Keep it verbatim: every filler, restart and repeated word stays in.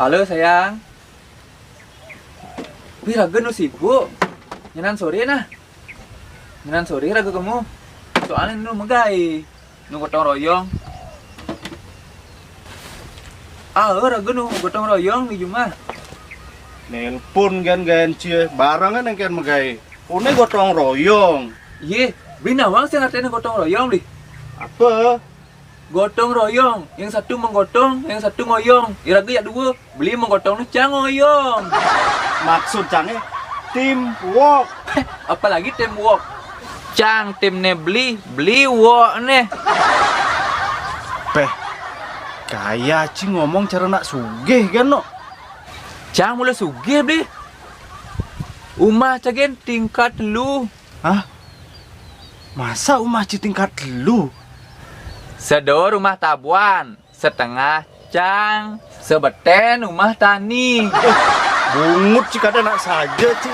Halo, sayang. Wih, raga nu sibuk. Nyenan sore nah. Nyenan sore raga kemu. Soalnya nu megai. Nu gotong royong. Ah, raga nu gotong royong di jumah. Nelpon kan gaen cie, barengan yang kan megai. Une gotong royong. Iye, beli nawang sih artinya gotong royong, beli. Apa? Gotong royong, yang satu menggotong, yang satu ngoyong. Iraga ya dua, beli menggotong nih cang ngoyong. Maksud cange teamwork. Apalagi teamwork. Cang tim ne beli, beli wok ne. Peh, kaya ci ngomong cara nak sugih kan no? Cang mulai sugih, beli. Umah cagen tingkat lu. Hah? Masa umah ci tingkat lu? Sedor rumah tabuan, setengah cang, sebeten rumah tani. Bungut ci kada nak saja ci.